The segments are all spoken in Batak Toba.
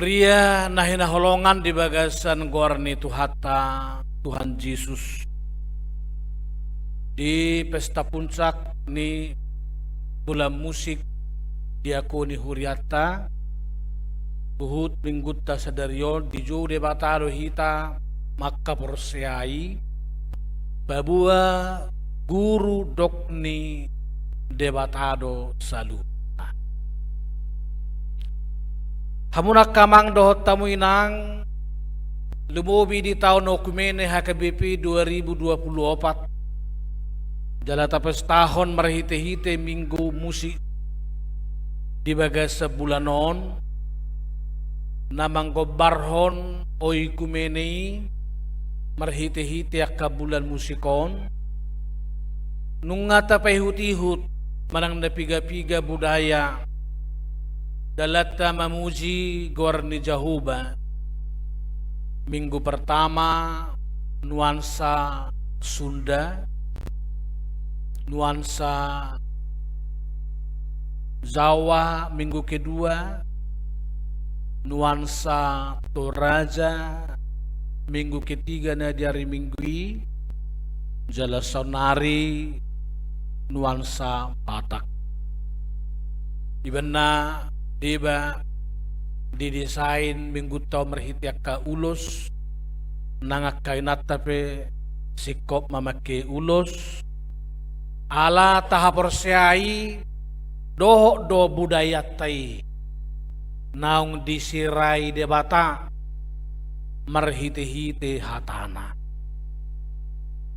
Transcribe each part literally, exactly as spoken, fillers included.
Huria na hinaholongan di bagasan goar ni Tuhanta, Tuhan Jesus. Di pesta puncak ni bulan musik diakoni hurianta, huhut minggunta sadari on dijou Debata do hita mangkaporseai, paboa guru dok ni Debata do saluhutna. Hamu angka amang dohot hamu inang, lumobi di taon oikumene H K B P dua ribu dua puluh opat, jala tapestahon marhitehite minggu musik di bagasan bulan on, na manggombarhon oikumene i marhitehite angka bulan musik on, nunga tapaihutihut manang na pigapiga budaya dalanta mamuji goar ni Jahowa. Minggu pertama, nuansa Sunda, nuansa Jawa, minggu kedua, nuansa Toraja, minggu ketiga na di ari Minggu i, jala saonnari nuansa Batak. Ibana deba didesain minggunta on marhite angka ulos, nang angka inanta pe singkop mamangke ulos, ala tahaporseai dohot do budayanta i naung disirai Debata marhitehite hatana.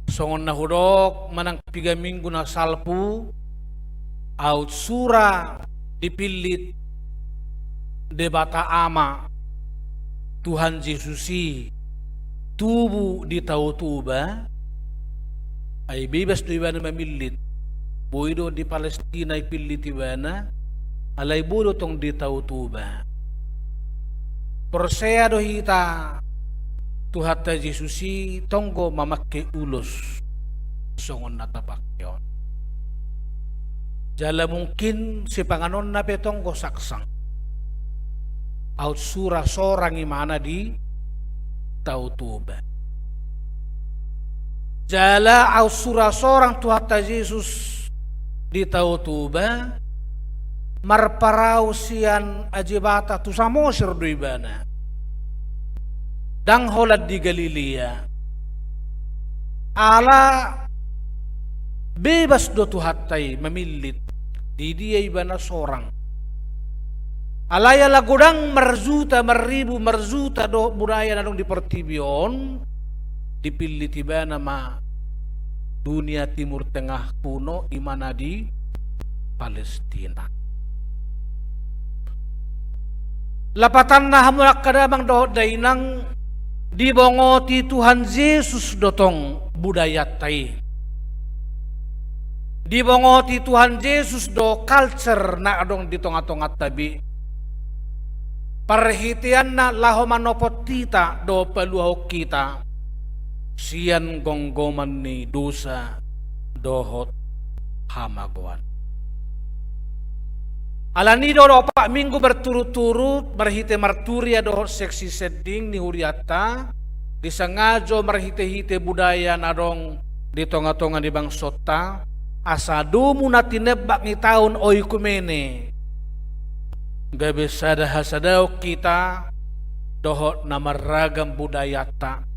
Songon na hudok manang piga minggu na salpu, aut sura dipillit Debata Ama, Tuhan Jesus i tubu di Tao Toba, ai bebas do ibana mamillit. Boi do di Palestina ipillit ibana, alai boi do tong di Tao Toba. Porsea do hita Tuhanta Jesus i tonggo mamangke ulos songon na tapangke on. Jala mungkin sipanganonna pe tonggo saksang. Aut sura sorang imana di Tao Toba. Jala aut sura sorang Tuhanta Jesus di Tao Toba, marparau sian Ajibata tu Samosir do ibana. Ndang holan di Galilea. Ala bebas do Tuhanta i mamillit di dia ibana sorang. Alai ala godang marjuta, marribu, marjuta dohot budaya na adong di portibi on, dipillit ibana ma dunia Timur Tengah kuno, imana di Palestina. Lapatanna, hamu angka damang dohot dainang, dibongoti Tuhan Jesus do tong budayanta i. Dibongoti Tuhan Jesus do culture na adong di tongatonganta be. Parhiteanna laho manopot hita dohot paluahon hita sian gomgoman ni dosa dohot hamagoan. Alani i do opat minggu berturut-turut marhite marturia dohot seksi sending ni hurianta, disangajo marhitehite budaya na adong di tongatonga ni bangsonta, asa domu na tinembak ni taon oikumene gabe sada hasadaon hita dohot na marragam budayanta,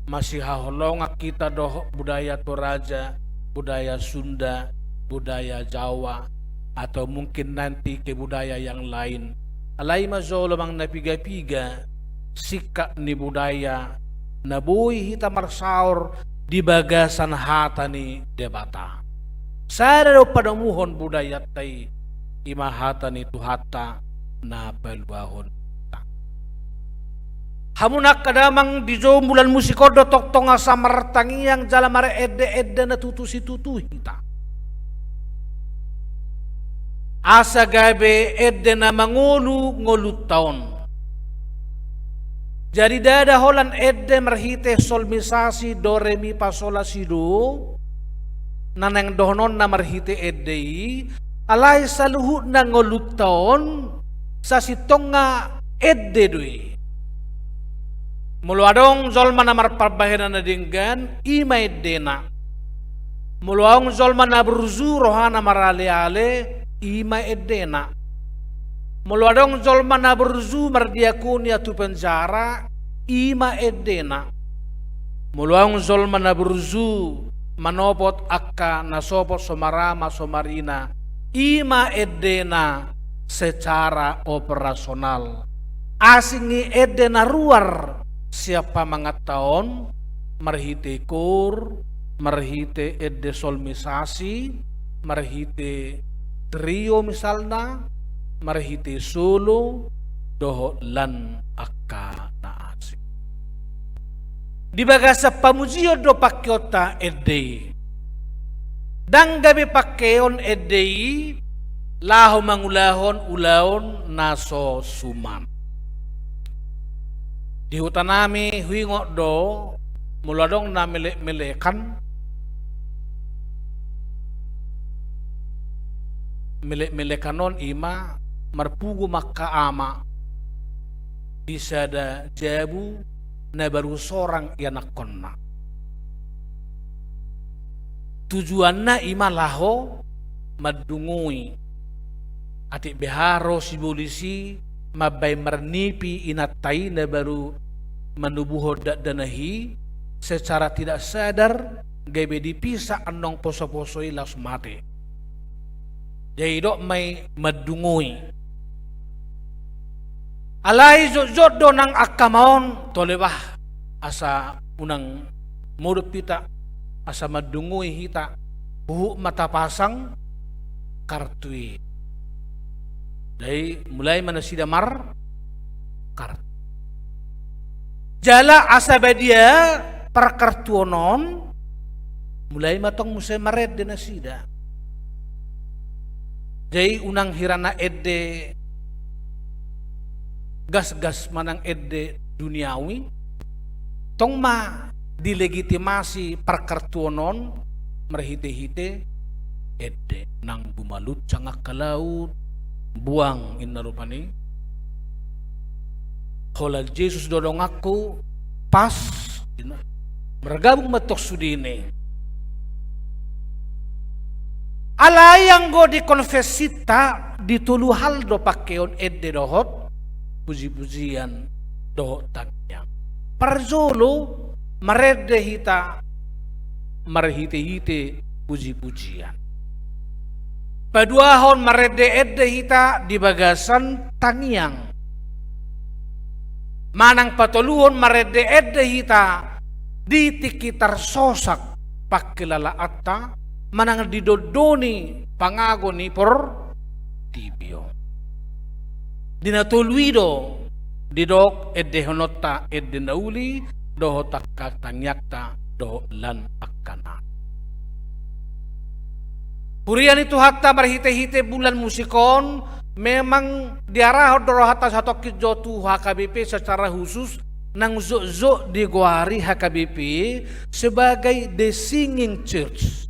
masihaholongan hita dohot budaya Toraja, budaya Sunda, budaya Jawa, atau mungkin nanti ke budaya yang lain. Alai ma jolo, amang, na pigapiga singkat ni budaya na boi hita marsaor di bagasan hata ni Debata. Sada do panomuhon budayanta i, i ma hata ni Tuhanta na paluahon hita. Hamu angka damang, dijou bulan musik on do tongtong asa martangiang jala marendeende na tutu situtu hita, asa gabe ende na mangolu ngolunta on. Jadi ndada holan ende marhite solmisasi do re mi fa sol la si do, na naeng dohononna marhite ende i, alai saluhutna ngolunta on sasintongna ende do i. Molo adong jolma na marparbahenan na denggan, i ma endena. Molo adong jolma na burju, rohana maraleale, i ma endena. Molo adong jolma na burju mardiakonia tu penjara, i ma endena. Molo adong jolma na burju manopot angka na sopot, so marama so marina, i ma endena secara operasional. Asing i ende na ruar sian pamanganta on, marhite koor, marhite ende solmisasi, marhite trio misalna, marhite solo, dohot lan angka na asing. Di bagasan pamujion do pangkeonta ende i. Ndang gabe pangkeon ende i laho mangulahon ulaon na so suman. Di hutanami huingot do, molo adong na melek-melekan, melek-melekan on i ma marpungu ma angka ama di sada jabu na baru sorang ianakhonna. Tujuanna i ma laho mandungoi. Atik beha ro sibolis i mambaen marnipi inanta i na baru manubuhon dakdanak i, secara tidak sadar gabe dipisah annon poso-poso i laos mate. Jadi didok ma i mandungoi. Alai jotjot do nang angka ama on, tole bah, asa unang modom hita, asa mandungoi hita, huhut ma tapasang kartu i. Jadi mulai ma nasida markartu. Jala asa badia parkartuon on, mulai ma tong muse marende nasida. Jadi unang hira na ende gasgas manang ende duniawi, tong ma dilegitimasi parkartuon on marhite-hite ende. Nang bumaluncang angka laut, buang inna rupani. Holan Jesus do donganku, pas, inna. Margabung ma tong sudena i. Alai anggo di konfesinta, di tolu hal do pangkeon ende dohot puji-pujian dohot tangiang. Parjolo, marende hita marhite-hite puji-pujian. Paduahon, marende-ende hita di bagasan tangiang. Manang patoluhon, marende-ende hita di tingki tarsosak pangkilalaanta, manang didondoni pangago ni portibi on. Di na tolu i do didok endehononta ende na uli dohot angka tangiangta dohot lan angka na. Huria ni Tuhanta, marhite-hite bulan musik on, memang diarahon do rohanta satongkin jo tu H K B P secara khusus, nang jotjot digoari H K B P sebagai the singing church,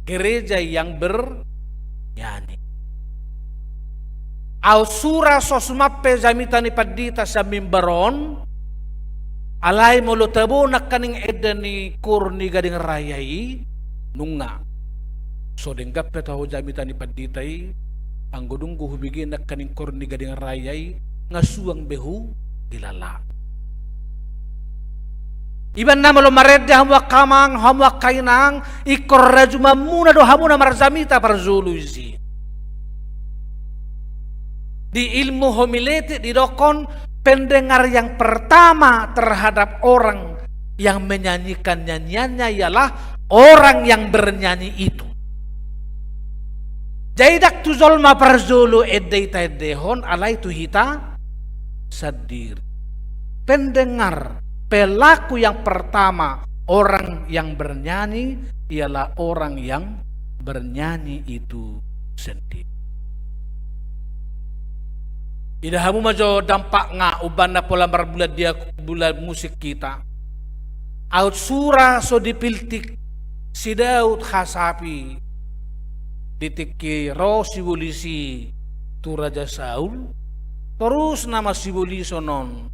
gereja yang bernyanyi. Aut sura so sumampe jamita ni pandita sian mimbar on, alai molo tabo nangkaning enda ni koor ni Gading Raya i, nunga. So denggan pe taho jamita ni pandita i, anggo dung do hubege nangkaning koor ni Gading Raya i, nga suang be huhilala. Ibana molo marende hamu angka amang, hamu angka inang, ingkon rajumanmuna do hamu na marjamita parjolo disi. Di ilmu homiletik didokkon, pendengar yang pertama terhadap orang yang menyanyikan nyanyiannya ialah orang yang bernyanyi itu. Jadi ndang tu jolma parjolo ende i taendehon, alai tu hita sandiri. Pendengar, pelaku yang pertama orang yang bernyanyi ialah orang yang bernyanyi itu sendiri. Ida hamu ma jo dampakna umbahen na pola marbulan dia, bulan musik hita. Aut sura so dipiltik si Daud hasapi di tingki ro sibolis i tu Raja Saul, Torus nama sibolison on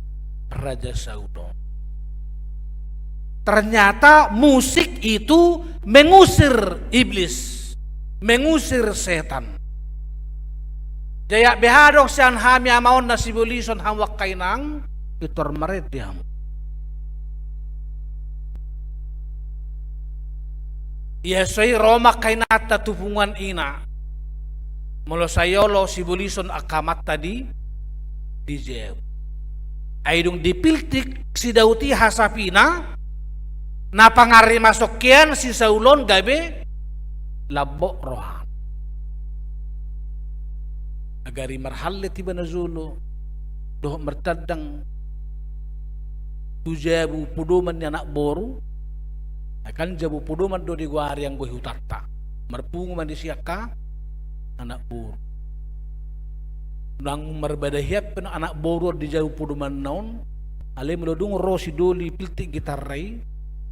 Raja Saul on. Ternyata musik itu mengusir iblis, mengusir setan. Jadi beha adong sian hami amang na sibolison, hamu angka inang, pintor marende hamu. Ia so i ro ma angka inanta tu punguan ina. Molo sai olo sibolison angka amanta di, di jabu. Ai dung dipiltik si Daud i hasapina, na pangarima songkean si Saul on gabe lambok rohana. Agari marhallet iba na jolo dohot martandang tu jabu podoman ni anak boru. Kan jabu podoman do digoari anggo di hutanta. Marpungu ma disi angka anak boru. Nang marbada hian pe anak boru di jabu podomanna on, alai molo dung ro si doli piltik gitarna i,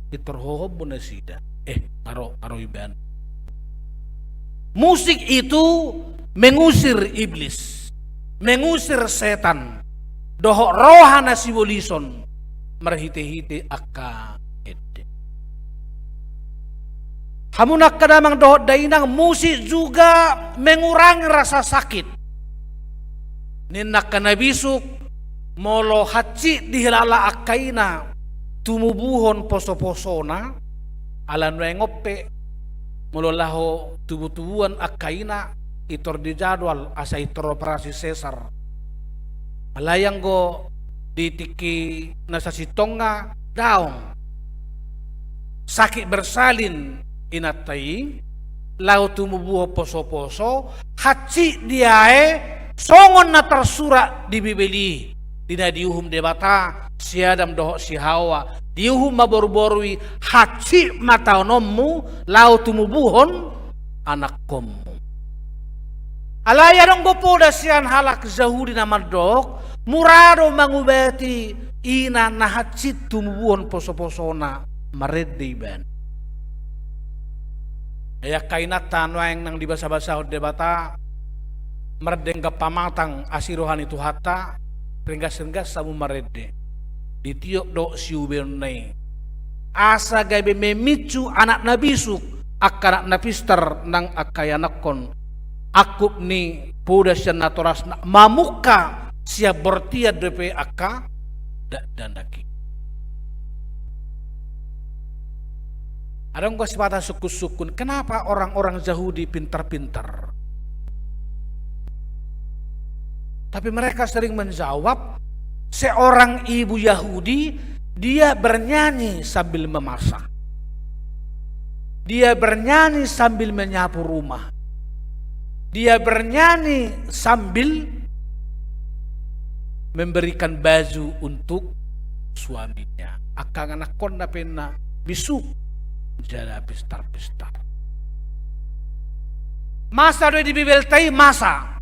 pintor hohom do nasida. Eh, aro, aro ibana. Musik itu mengusir iblis, mengusir setan dohot roha na sibolison marhite-hite angka ende. Hamu angka damang dohot dainang, musik juga mengurangi rasa sakit. Ninna angka na bisuk, molo hansit dihilala angka ina tumubuhon poso-posona, ala nuaeng on pe molo laho tubu-tubuan angka ina, pintor dijadwal asa pintor operasi sesar. Alai anggo di tingki na sasintongna daong. Sakit bersalin inanta i, laho tumubuhon poso-poso, hansit diae songon na tarsurat di Bibel i, di na diuhum Debata si Adam dohot si Hawa, diuhum ma boru-boru i, hansit ma taononmu laho tumubuhon anakkonmu. Alai adong do poda sian halak Jahudi na mandok, mura do mangubati ina na hansit tumubuhon poso-posona, marende ibana. Ai angka inanta nuaeng nang dibasa-basahon Debata, mardenggan pamatang asi roha ni Tuhanta, ringgas-ringgas hamu marende. Ditiop do siubeonna i. Asa gabe memicu anak na bisuk, angka anak na pistar nang angka ianakhon. Angkup ni poda sian natorasna mamungka sian bortian dope angka dakdanak i. Adong do sipata sungkun-sungkun, kenapa orang-orang Jahudi pintar-pintar? Tapi mereka sering menjawab, seorang ibu Yahudi, dia bernyanyi sambil memasak. Dia bernyanyi sambil menyapu rumah. Dia bernyanyi sambil memberikan baju untuk suaminya. Angka anakhonna pe na bisuk jala pistar-pistar. Masa do i di Bibelta i, masa.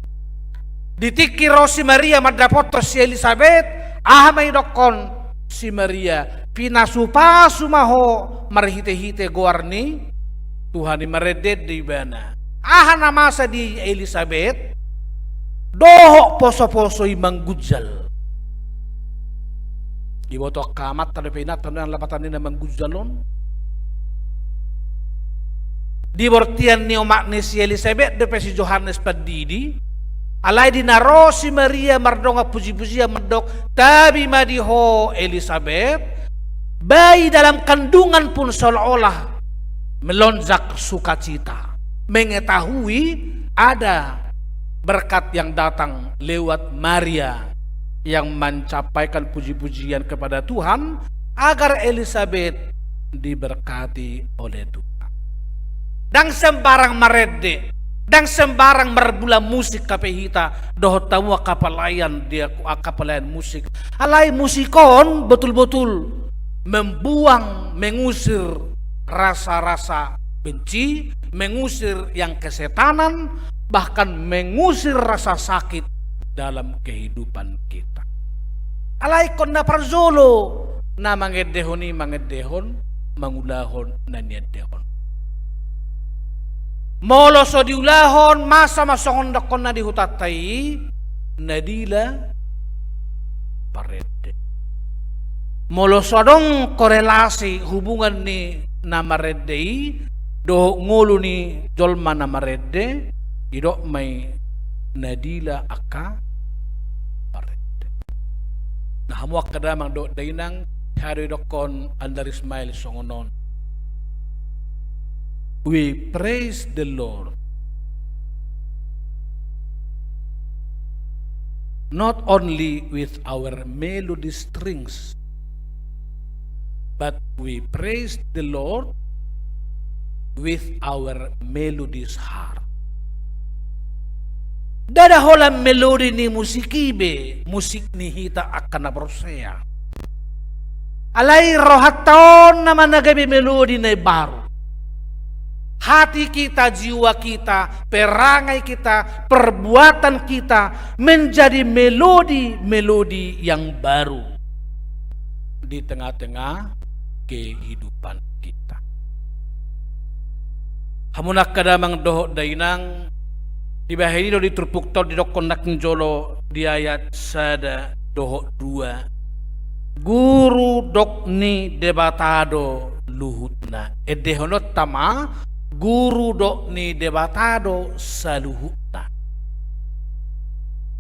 Di tingki ro si Maria mandapothon si Elisabet, aha ma didokhon si Maria? Pinasu-pasu ma ho marhite-hite goar ni Tuhan i, marende-ende ibana. Aha na masa di Elisabet? Dohot poso-poso i manggunjal. Diboto angka amanta dope inanta nuaeng lapatan ni na manggunjal on. Di bortian ni omak ni si Elisabet dope si Johannes Pandidi. Alai di na ro si Maria mardongan puji-pujian mandok, tabi ma di ho Elisabet, bayi dalam kandungan pun seolah-olah melonjak sukacita, mengetahui ada berkat yang datang lewat Maria yang mencampaikan puji-pujian kepada Tuhan, agar Elisabet diberkati oleh Tuhan. Ndang sembarang marende, ndang sembarang marbula musik hape hita dohot hamu angka pelayan di, angka pelayan musik. Alai musik on betul-betul membuang, mengusir rasa-rasa benci, mengusir yang kesetanan, bahkan mengusir rasa sakit dalam kehidupan kita. Alai ingkon na parjolo na mangendehon i mangendehon, mangulahon na niendehon. Molo so diulahon, masa ma songon dokhonna di hutanta i, na dila parende. Molo so adong korelasi hubungan ni na marende i dohot ngolu ni jolma na marende, didok ma i na dila angka parende. Nah, hamu angka damang dohot dainang, hea do didokkon Andar Ismail songon on. We praise the Lord not only with our melody strings, but we praise the Lord with our melodious heart. Ndada holan melodi ni musik i be musik ni hita angka na porsea. Alai rohanta on nama na gabe melodi na imbaru. Hati kita, jiwa kita, perangai kita, perbuatan kita menjadi melodi-melodi yang baru di tengah-tengah kehidupan kita. Hamu angka damang dohot dainang, dibahen i do di turpukta on didokkon nangkin jolo di ayat sada dohot dua. Guru dok ni Debata do luhutna. Endehononta ma, guru dok ni Debata do saluhutna.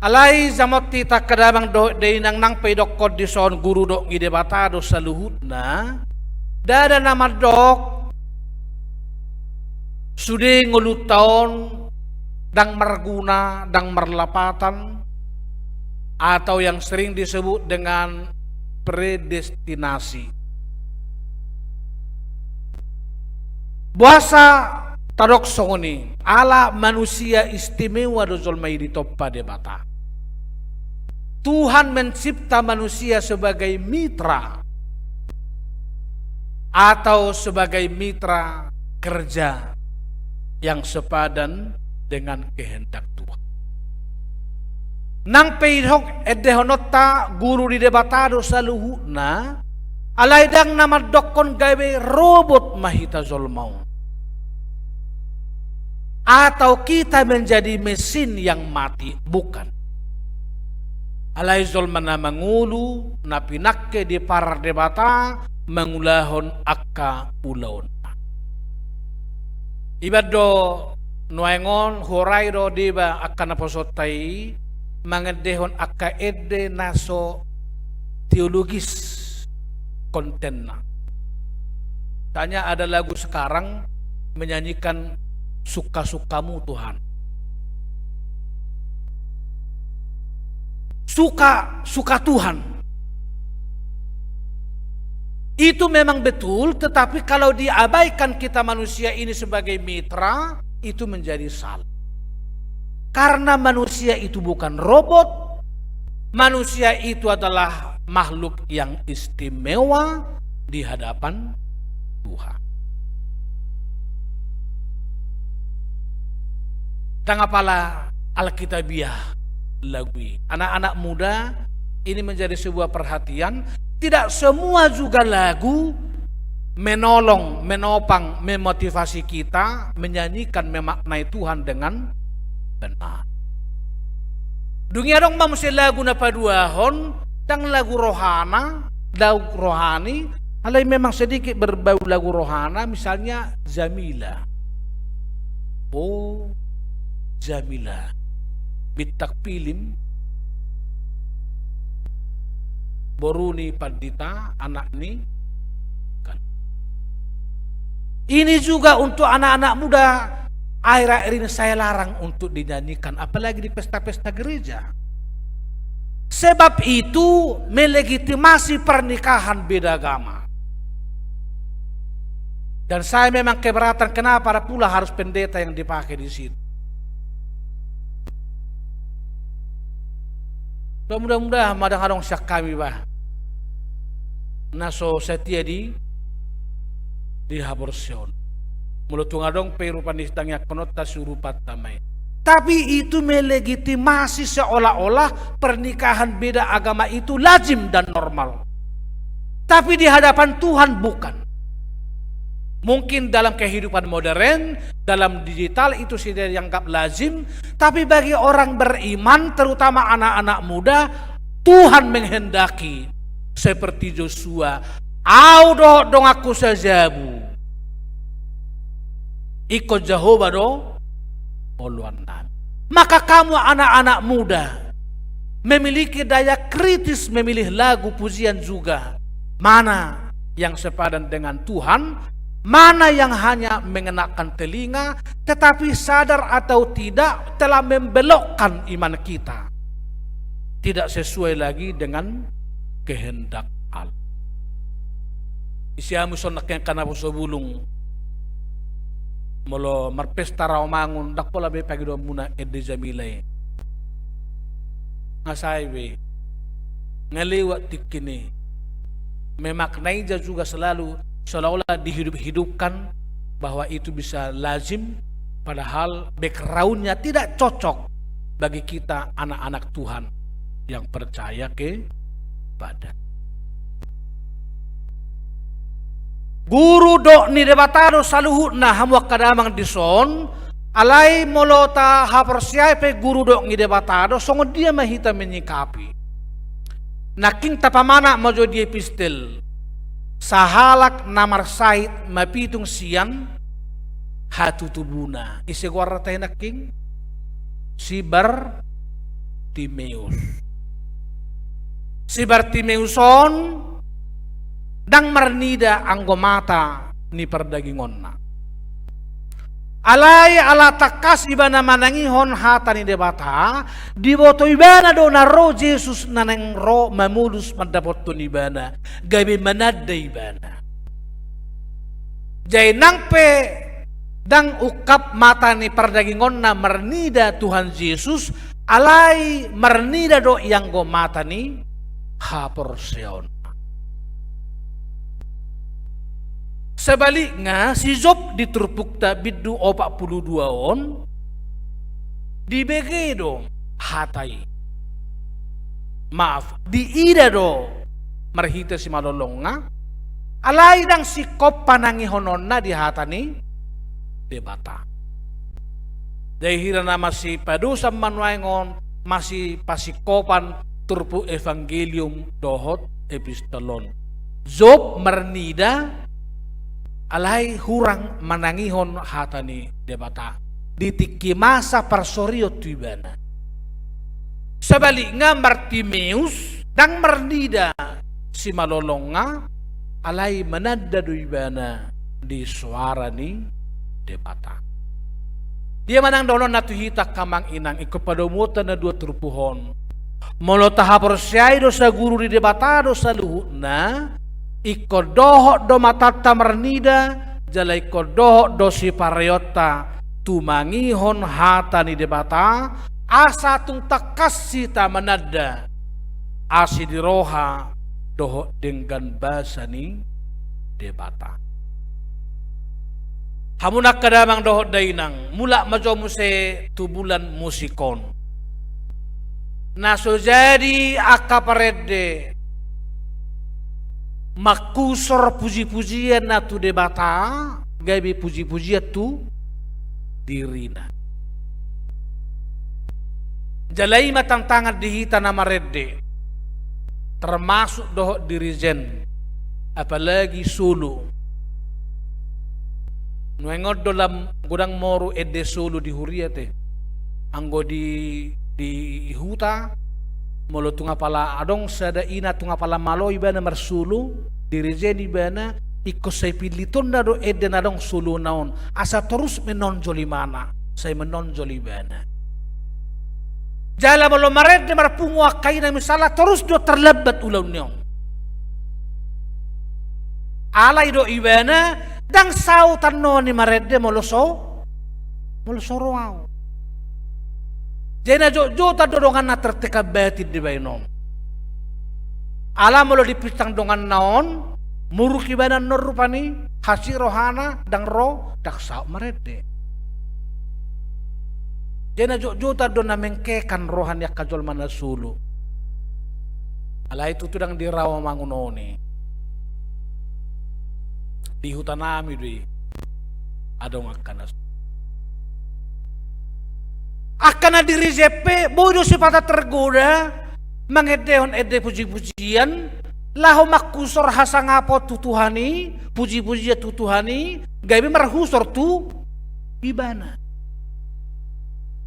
Alai jamot hita angka damang dohot dainang, nang pe didokkon dison guru dok ni Debata do saluhutna, ndada na mandok sude ngolunta on ndang marguna, ndang marlapatan, atau yang sering disebut dengan predestinasi. Boasa tadok songon i? Ala manusia istimewa do jolma i ditompa Debata. Tuhan mencipta manusia sebagai mitra atau sebagai mitra kerja yang sepadan dengan kehendak Tuhan. Nang pe didok endehononta guru ni Debata do saluhutna, alai ndang na mandokkon gabe robot ma hita jolma on. Atau kita menjadi mesin yang mati, bukan. Alai jolma na mangolu, na pinangke diparar Debata mangulahon angka ulaonna. Iba do nuaeng on huorai do deba angka naposoonta i mangendehon angka ende na so teologis kontenna. Misalnya ada lagu sekarang menyanyikan suka-sukamu Tuhan. Suka, suka Tuhan. Itu memang betul, tetapi kalau diabaikan kita manusia ini sebagai mitra, itu menjadi salah. Karena manusia itu bukan robot, manusia itu adalah makhluk yang istimewa di hadapan Tuhan. Ndang apala alkitabiah lagu i. Anak-anak muda, ini menjadi sebuah perhatian. Tidak semua juga lagu menolong, menopang, memotivasi kita menyanyikan, memaknai Tuhan dengan benar. Dung i adong ma muse lagu na paduahon, ndang lagu rohana, lagu rohani, alai memang sedikit berbau lagu rohana, misalnya Jamila. Oh, Jamila. Bintang film. Boru ni pandita, anak ni kan. Ini juga untuk anak-anak muda, akhir-akhir ini saya larang untuk dinyanyikan, apalagi di pesta-pesta gereja. Sebab itu melegitimasi pernikahan beda agama. Dan saya memang keberatan, kenapa ada pula harus pendeta yang dipakai di situ. Mudah-mudahan ma ndang adong sian hami bah na so satia di, di haporseaon. Molo tung adong pe rupa ni sitangiangkononta, siurupanta ma i. Tapi itu melegitimasi seolah-olah pernikahan beda agama itu lazim dan normal. Tapi di hadapan Tuhan bukan. Mungkin dalam kehidupan modern, dalam digital itu sudah dianggap lazim, tapi bagi orang beriman, terutama anak-anak muda, Tuhan menghendaki seperti Josua, au dohot donganku sajabu. Ingkon Jahowa do oloannami. Maka kamu anak-anak muda memiliki daya kritis memilih lagu pujian juga. Mana yang sepadan dengan Tuhan, mana yang hanya mengenakan telinga, tetapi sadar atau tidak telah membelokkan iman kita. Tidak sesuai lagi dengan kehendak Allah. Ise hamu songon nangkin angka naposobulung, molo marpesta ra umangun, ndang pola be pangidoanmuna ende jamila i. Nga sae be. Nga lewat tingki ni. Memaknai ja juga selalu seolah-olah dihidup-hidupkan bahwa itu bisa lazim, padahal backgroundnya tidak cocok bagi kita anak-anak Tuhan yang percaya kepada. Guru dok ni Debata do saluhutna, hamu angka damang dison. Alai molo tahaporseai pe guru dok ni Debata do, songon dia ma hita menyikapi? Nangkin tapamanat ma jo di epistel, sahalak na marsahit mapitung sian hatutubuna. Ise goarna tahe nangkin? Si Bartimeus. Si Bartimeus on ndang marnida anggo mata ni pardagingonna. Alai ala tangkas ibana manangihon hata ni Debata, diboto ibana do na ro Jesus na naeng ro mamolus mandapothon ibana, gabe mananda ibana. Jadi nang pe ndang ungkap mata ni pardagingonna marnida Tuhan Jesus, alai marnida do ianggo mata ni haporseaonna. Sebaliknya, si Job di turpukta bindu opat pulu dua on, dibege do hata i. Maaf, diida do marhite simalolongna, alai ndang singkop panangihononna di hata ni Debata. Jadi hira na masipadosan ma nuaeng on, masipasingkopan turpuk evangelium dohot epistol on. Job marnida, alai hurang manangihon hata ni Debata di tingki masa parsorion tu ibana. Sebaliknya Bartimeus ndang marnida simalolongna, alai mananda do ibana di soara ni Debata. Dia ma nang dohononna tu hita angka amang inang, ingkon padomuonta na dua turpuk on. Molo tahaporseai do saguru ni Debata do saluhutna, ingkon dohot do matanta marnida, jala ingkon dohot do sipareonta tumangihon hata ni Debata, asa tung tangkas hita mananda asi ni roha dohot denggan basa ni Debata. Hamu angka damang dohot dainang, mulak ma jo muse tu bulan musik on. Na so jadi angka parende mangkusor puji-pujian na tu Debata, gabe puji-pujian tu dirina. Jala i ma tantangan di hita na marende, termasuk dohot dirijen, apalagi solo. Nuaeng on do lam godang moru ende solo di huria te. Anggo di, di huta, molo tung apala adong sada ina tung apala malo ibana marsolo, dirijen ibana, ingkon sai pillitonna do ende na adong solona on, asa torus menonjol imana, sai menonjol ibana. Jala molo marende marpungu angka ina misalna torus do terlambat ulaonna on. Alai do ibana ndang saut annon ni marende molo so, molo so ro au. Jadi na jotjotan do donganna tertekan batin dibaen on. Ala molo dipinsang donganna on, muruk ibana annon rupani, hansit rohana, ndang ro, ndang saut marende. Jadi na jotjotan do na mengkekan roha ni angka jolma na solo. Alai tutu ndang dirau amangun on i. Di hutanami do i adong angka na solo. Angka na dirijen pe boi do sipata tergoda, mangendehon ende puji-pujian, laho manghusor hasangapon tu Tuhan i, puji-pujian tu Tuhan i, gabe marhusor tu ibana.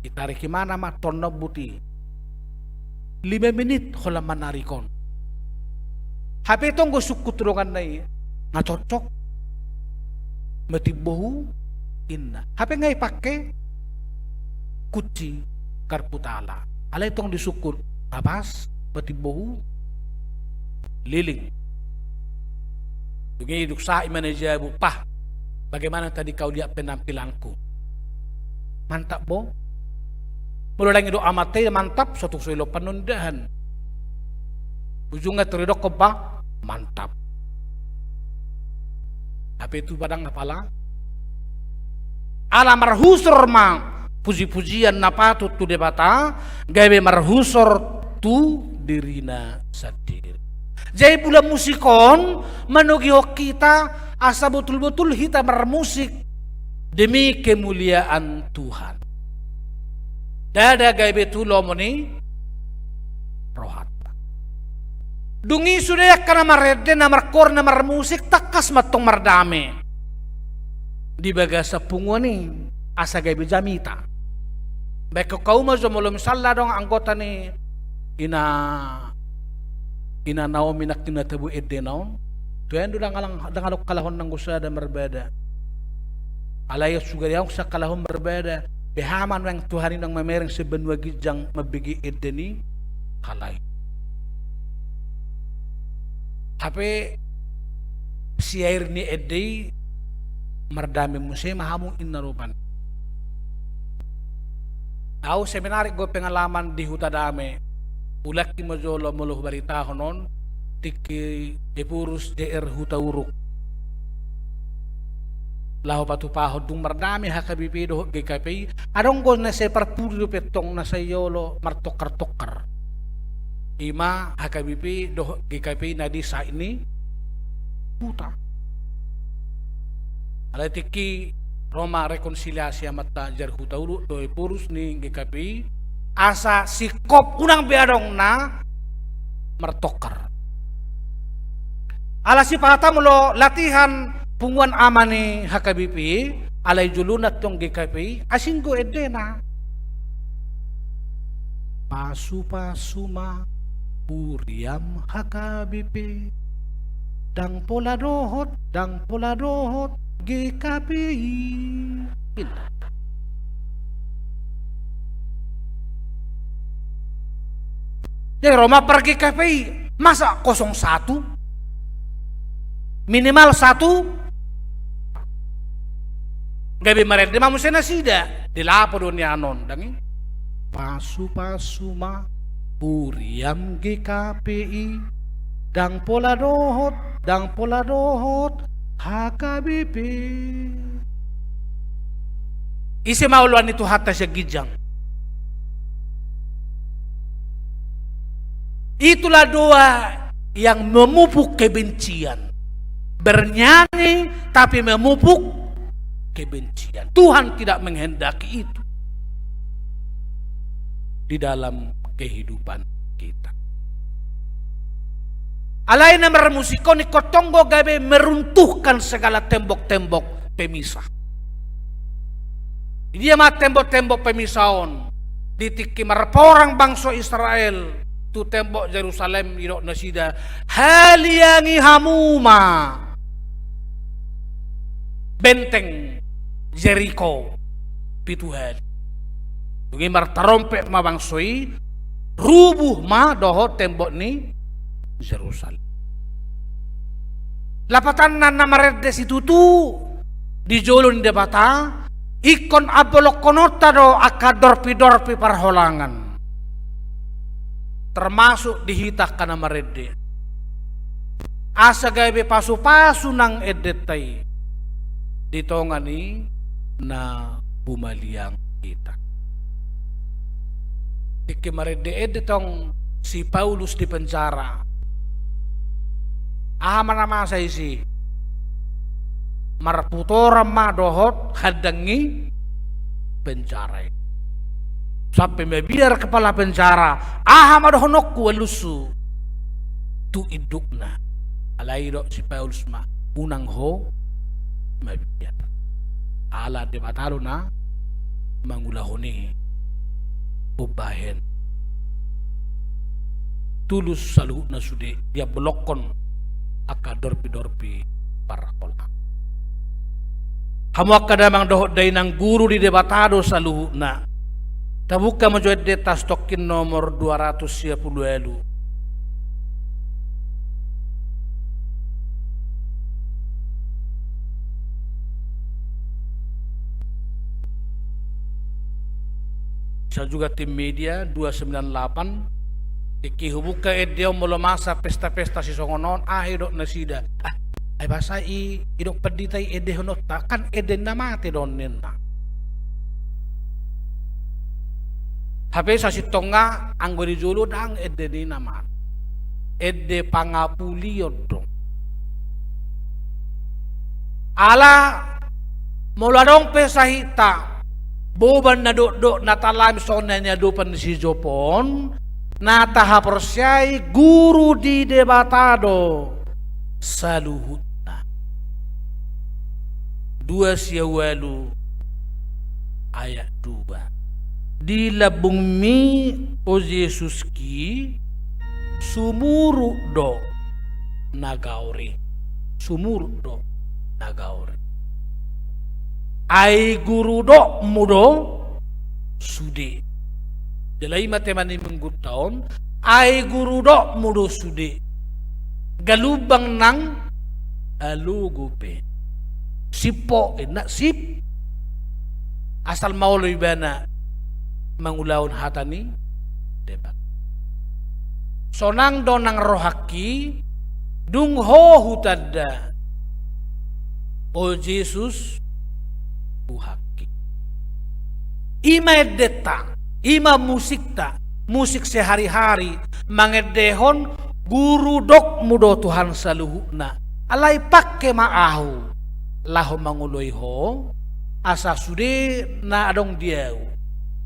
Ditarik ibana ma tondong buti. Lima menit holan manarik on. Hape tong do sungkun tu donganna i, nga cocok. Matimbo hu, inna. Hape nga ipangke kunci karput ala. Alai tong disungkun, nga pas, matimbo hu, liling. Dung i dung sahat ibana di jabu, pah, bagaimana tadi kau lihat penampilanku? Mantap bo. Molo dang didok amanta i mantap, so tung so ilompan on dahan. Ujungna tung didok ho ba, mantap. Hape tu padang apala. Ala marhusor ma puji-pujian na patut tu Debata, gabe marhusor tu dirina sandiri. Jadi bulan musik on manogihon hita asa botul-botul hita marmusik demi kemuliaan Tuhan. Ndada gabe tu lomo ni rohanta. Dung i sude angka na marende, na markoor, na marmusik, tangkas ma antong mardame di bagasan punguan i, asa gabe jamita. Baen hau ma jo molo misalna adong anggota ni ina, ina Naomi nangkin na tabo endena on. Tu ahu do dang adong, dang adong halak on nanggo sada marbada. Alai sude adong sian halak on marbada. Beha ma nuaeng Tuhan i nang mamereng sian banua ginjang mambege ende ni halak i. Hape siair ni ende i mardame muse ma hamu, inna rupani. Ahu seminari do pengalaman di Hutadame. Ulangki ma jolo molo hubaritahon on, tingki Epurus J R Hutauruk. Laho patupahon dung mardame H K B P dohot G K P I, adong do na sai parpudi dope antong na sai olo martongkar-tongkar. Ima H K B P dohot G K P I na di saat ni huta. Alai tingki ro ma rekonsiliasi amanta J R Hutauruk dohot Epurus ni G K P I, asa singkop unang be adong na martongkar. Ala sipata molo latihan punguan ama ni H K B P I, alai jolona antong G K P I, asing do endena. Pasu-pasu ma huriam H K B P I. Ndang pola dohot, ndang pola dohot G K P I. Inna. Jadi ro ma par G K P I, masa kosong satu? Minimal satu. Gabe marende ma muse nasida. Di lapo do nian on, dang i. Pasu-pasu ma huriam G K P I. Ndang pola dohot, ndang pola dohot H K B P I. Ise ma oloan ni Tuhanta sian ginjang? Itulah doa yang memupuk kebencian. Bernyanyi tapi memupuk kebencian. Tuhan tidak menghendaki itu di dalam kehidupan kita. Alai na marmusik on ingkon tong do gabe meruntuhkan segala tembok-tembok pemisah. Di dia ma tembok-tembok pemisah on? Di tingki marporang bangso Israel tu tembok Jerusalem, didok nasida, haliangi hamu ma benteng Jeriko pitu hali. Dung i martarompet ma bangso i, rubuh ma dohot tembok ni Jerusalem. Lapatanna, na marende situtu di jolo ni Debata, ingkon ambolongkononta do angka dorpi-dorpi parholangan. Termasuk di hita angka na marende. Asa gabe pasu-pasu nang endenta i di tonga ni na humaliang hita. Tingki marende-ende tong si Paulus di penjara. Aha ma na masa disi? Marputoran ma dohot handang ni penjara i. Sampe mabiar kepala penjara, aha ma dohononku alusu tu indukna. Alai didok si Paulus ma, unang ho mabiar. Ala Debata do na mangulahon i, umbahen tulus saluhutna sude, diambolonghon angka dorpi-dorpi parhola. Hamu angka damang dohot dainang, guru di Debata do saluhutna. Tabuka ma jo endenta, Satongkin nomor dua ratus sia pulu ualu. Bisa juga tim media dua sembilan delapan. Tingki hubuka ende on, molo masa pesta-pesta sisongon on, aha didok nasida? Ah, ai boasa i, didok pandita i, endehononta, kan ende ni na mate do on, ninna. Hape sasintongna anggo di jolo ndang ende ni na mate. Ende pangapulion do. Ala molo adong pe sahitna boban na dokdok na talami songon na niadopan ni si Job on, na tahaporseai guru di Debata do saluhutna. Dua sia ualu ayat dua. Di lambungmi, o Jesus, ki sumurut do na gaor i. Sumurut do na gaor i. Ai guru dokmu do sude. Jala i ma tema ni minggunta on, ai guru dokmu do sude. Galumbang nang alogo pe. Sip ho, ninna, sip. Asal ma olo ibana mangulahon hata ni Debata. Sonang do nang rohangki, dung ho hutanda, o Jesus, tu hangki. I ma endenta, i ma musikta, musik sehari-hari, mangendehon guru dokmu do Tuhan saluhutna. Alai pangke ma ahu laho mangoloi ho, asa sude na adong di ahu,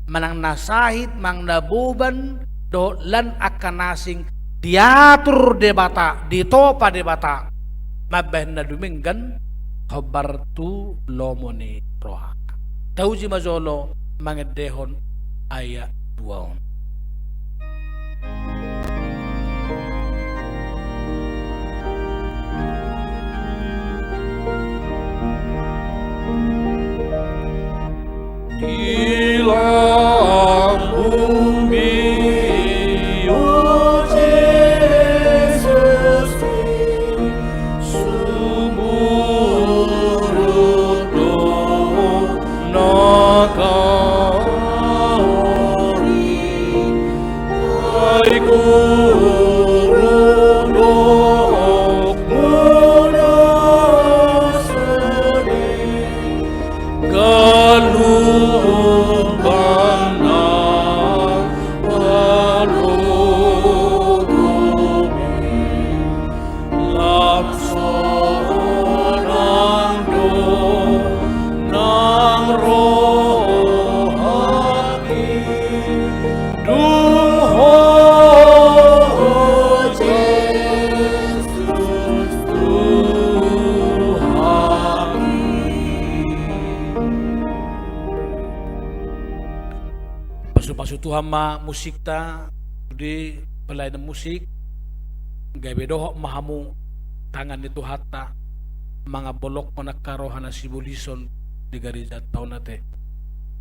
manang na sahit, manang na boban, dohot lan angka na asing, diatur Debata, ditopa Debata, mambahen na dumenggan hombar tu lomo ni rohana. Tauji ma jolo mangendehon ayat dua on. Di lambungmi, o Jesus, sumurut do na gaor i. Ai guru dokmu do sude. Galumbang nang alogo pe, lam sonang do nang rohangki, dung ho, o Jesus, tu hami. Pasu-pasu Tuhan ma musikta, sude pelayanan musik, gabe dohot ma hamu tangan ni Tuhanta, mangambolonghon angka roha na sibolison di garejanta on ate.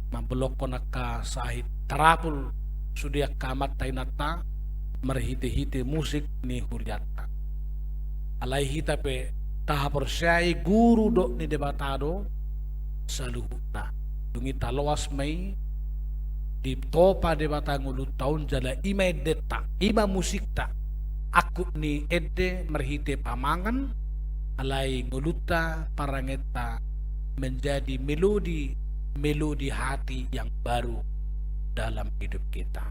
Mambolonghon angka sahit tarapul sude angka amanta inanta, marhite-hite musik ni hurianta. Alai hita pe tahaporseai guru dok ni Debata do saluhutna. Dung i taloas ma i, ditopa Debata ngolunta on jala i ma endenta, i ma musikta. Angkup ni ende marhite pamangan, alai ngolunta, parangenta menjadi melodi, melodi hati yang baru dalam hidup kita.